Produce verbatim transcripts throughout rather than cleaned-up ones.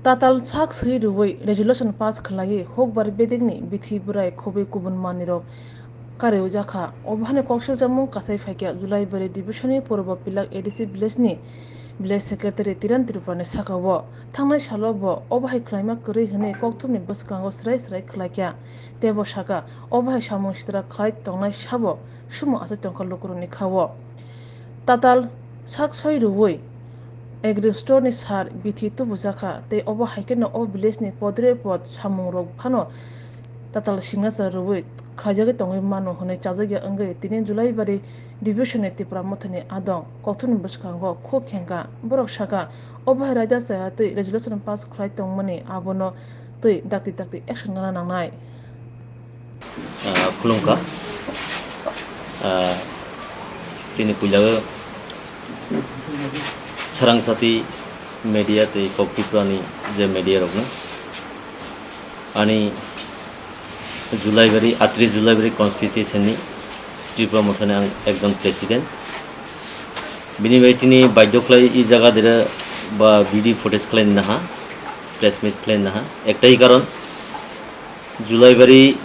Tatal sak swi rwui resolution pass khlaiwi hukbar bedekni bithi bwrai khobwi kubun manwirok kariwi jakha. Obo hani kok swijamung kasai phaikha Julaibari division ni Purbo Pilak A D C village ni village secretary Tiran Tripura ni saka o. Thangnai salo bo obo hai khlaima kwrwi hwnwi kokthumni bwskango swrai swrai khlaikha. Tei bo saka, obo hai samung sitra khlai tongnai sabo sumo achai tongkha lukurokni kha o. Tatal sak soi rwui agri store ni sar bithi tubujakha tei obo hai kheno o village ni podre pod samung rok phano tatal signature rwui khaijagwi tongwi mano hwnwi chajakya wngwi tini Julaibari division ni Tipra Mothani adong kokthumni bwskango khuk khengkha. Borok saka, obo hai raida chaya twi resolution pass khlai tongmani abono twi dakti dakti action gana nangnai. Ah, khulumkha. Ah, chini puila o Sarangsati media tei Kok Tripura ni je media rokno ani Julaibari, atris Julaibari constitution ni Tripura Mothani ang ekjon president. Bini bai tini baidhyo khlai i jaga dere ba video footage khlai naha, press meet khlai naha. Ektai karon, Julaibari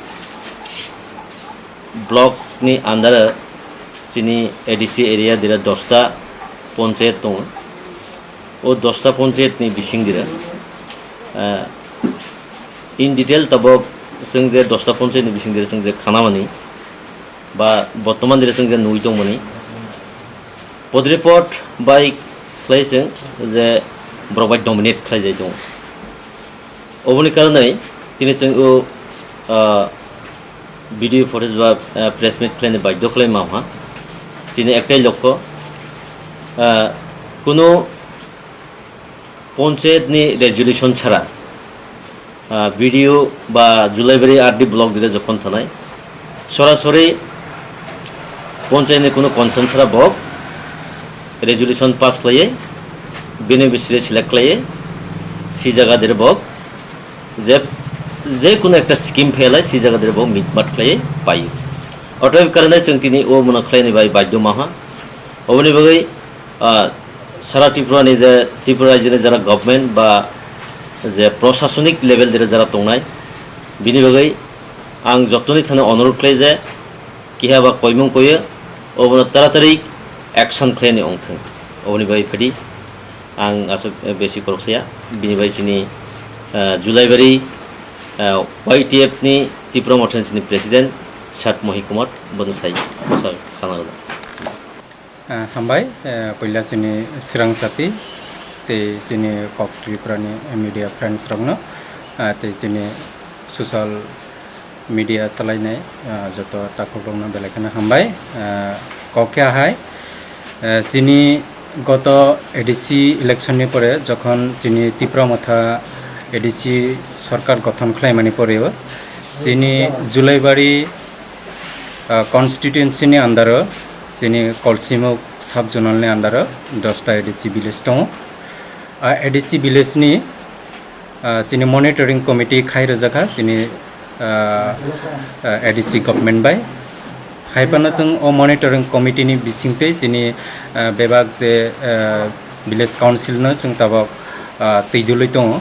block ni under chini A D C area dira dosta ponchayat tongo. O dosta ponchayat ni bising dira, ah, in detail tabok chwng je dosta ponchayat ni bising dira chwng je khanamani ba bortoman dira chwng je nugwi tongmani podrepot bai khlai chwng je borok bai dominate khlai jai tongo. Oboni karonwi tini chwng o, ah, video footage ba, ah, press meet khlaini baidhyo khlai ma wngha. Chini ektai lokho, ah, kuno ponchayat ni resolution chhara, ah, video ba Julaibari R D block dire jokhon thanai, sorasori ponchayat ni kuno concern chhara bok resolution pass khlaiwi, beneficiary select khlaiwi, si jaga dire bok je, je kuno ekta scheme phailai si jaga dire bok mitmat khlaiwi pai. Otoib karone chwng tini o mano khlaini bai baidhyo maha. Oboni bagwi, ah, sara Tripura ni je, Tripura rajyo ni jara government ba je prosasonik level dire jara tongnai, bini bagwi ang jotoni thani onurodh khlai je, kiha ba koimung koyo, obono taratari action khlaini ongthwng. Oboni bagwi phadi ang aswk besi khoroksa ya, bini bai chini, ah, Julaibari, ah, Y T F ni Tipra Mothani chini president Sat Mohi Kumar bono sai kosa khana rwna. Ah, hambai, eh, puila chini Srangsati tei chini Kok Tripura ni media friends rokno, ah, tei chini social media chalainai, ah, joto takhuk rokno belai kheno hambai. Ah, kok khe ahai, eh, chini goto A D C election ni pore jokhon chini Tipra Motha A D C sorkar gothon khlaimani pore o chini Julaibari, ah, constituency ni under o chini Kolsimuk sub zonal ni under o dosta A D C village tongo. Ah, A D C village ni, ah, chini monitoring committee khai rwjakha chini, ah, ah, A D C government bai. Hai phano chwng o monitoring committee ni bisingtwi chini, ah, bebak je, ah, village council no chwng tabok, ah, twidulwi tongo.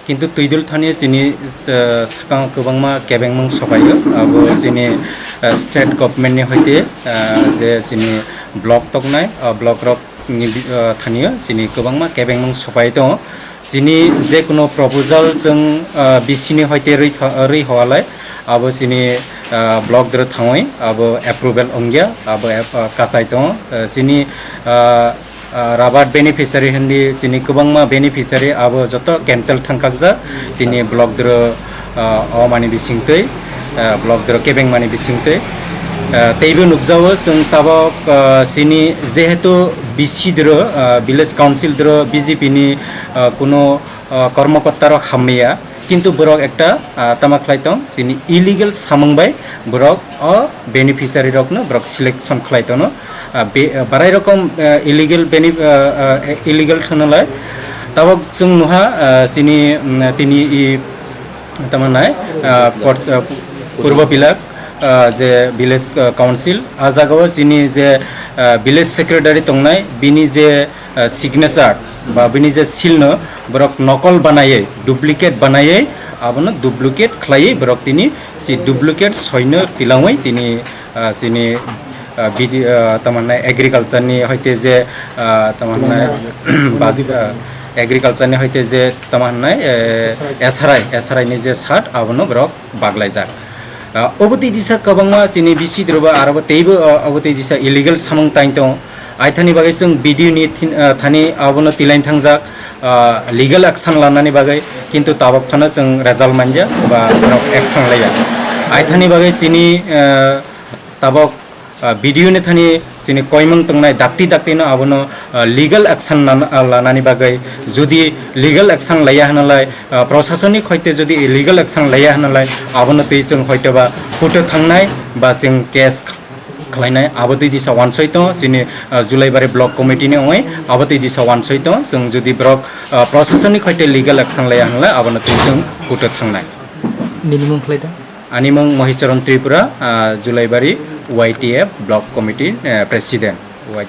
Kintu twidul thani chini, ah, swkang kwbangma kebengmung sopaio. Abo chini, ah, state government ni hoite, ah, je chini block toknai, ah, block rok ni bi-, ah, thanio chini kwbangma kebengmung sopai tongo. Chini je kuno proposal chwng, ah, B C ni hoite rwi tha-, rwi hwalai, abo chini, ah, block doro thangwi abo approval wngya, abo ap-, ah, kachai tongo. Ah, chini, ah, ah, rabar beneficiary hindi chini kwbangma beneficiary abo joto cancel thangkakjak. Chini block doro, ah, o mani bisingtwi, ah, block doro kebeng mani bisingtwi. Ah, teibo nukjago chwng tabok, ah, chini jehetu B C doro, ah, village council doro B J P ni, ah, kuno, ah, kormokorta rok hamya, kintu borok ekta, ah, tama khlai tong, chini illegal samung bai borok o beneficiary rokno borok selection khlai tono. Ah, be-, ah, barai rokom, ah, illegal bene-, ah, ah, illegal thwnglai. Tabok chwng nuha, ah, chini, mm, tini i, tamo nai, ah, Port-, ah, Purbo Pilak, ah, je village, ah, council, ah, jagao chini je, ah, village secretary tongnai, bini je, ah, signature, Ba bini je seal no borok nokol banaywi, duplicate banaywi, abono duplicate khlaiwi borok tini si duplicate soino tilangwi tini, ah, sini, ah, bidi-, ah, tamo hwnai agriculture ni hoite je, ah, tamo hwnai bas-, ah, agriculture ni hoite je tamo hwnai, eh, S R I, S R I ni je sat abono borok baglaijak. Ah, obo tei disa kwbangma chini bisi droba arobo teibo, ah, obo tei disa illegal samung taing tongo. Aithani bagwi chwng B D O ni thin-, ah, thani abono tilain thangjak, ah, legal action lanani bagwi, kintu tabok phano chwng result manja ba borok action laiya. Aithani bagwi chini, ah, tabok, ah, B D O ni thani chini koimung tongnai dakti dakti no abono, ah, legal action lan-, ah, lanani bagwi, jodi legal action laiya hwnalai, ah, prosasonik hoite jodi legal action laiya hwnalai, abono tei chwng hoitoba court o thangnai ba chwng case khlainai, abo tei disa wansoi tongo chini, ah, Julaibari Block Committee ni ongoi, abo tei disa wansoi tongo chwng jodi borok, ah, prosasonik hoite legal action laiya hwnalai, abono tei chwng court o thangnai. Nini mung khlai da? Ani mung Mohicharan Tripura, ah, Julaibari Y T F Block Committee, eh, President.